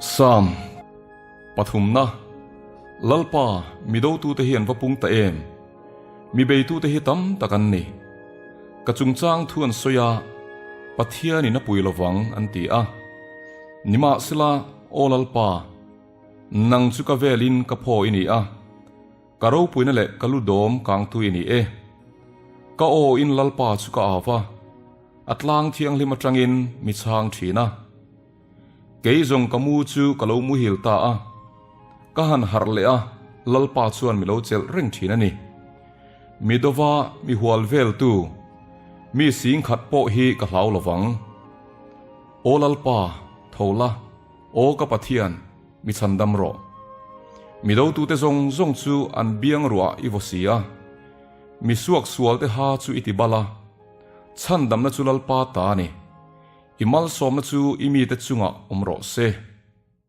Sam pathumna, Lalpa, mi dotute hi an va pung ta em? Mi beitute hi tam tak an ni. Ka chungchang thu an sawi a, Pathianin a pui lovang an ti a. Nimahsela, Aw Lalpa, nang chu ka velin ka phaw i ni a, Ka ropuina leh ka lu dawm kangtu i ni e. Ka aw in Lalpa chu ka au va, a tlang thianghlim atangin mi chhang thin a. Kei zawng ka mu chu ka lo muhil ta a, ka han harh leh a, Lalpa chuan mi lo chelh reng thin a ni. Mi dova mi hual veltu, mi singkhat pawh hi ka hlau lovang. Aw Lalpa, tho la, aw ka Pathian, Mi chhandam rawh. Mi dotute zawng zawng chu an biang ruah i vaw si a, mi suak sualte ha chu i ti bal a. Chhandamna chu Lalpa ta a ni. I malsawmna chu i mite chungah awm rawh se.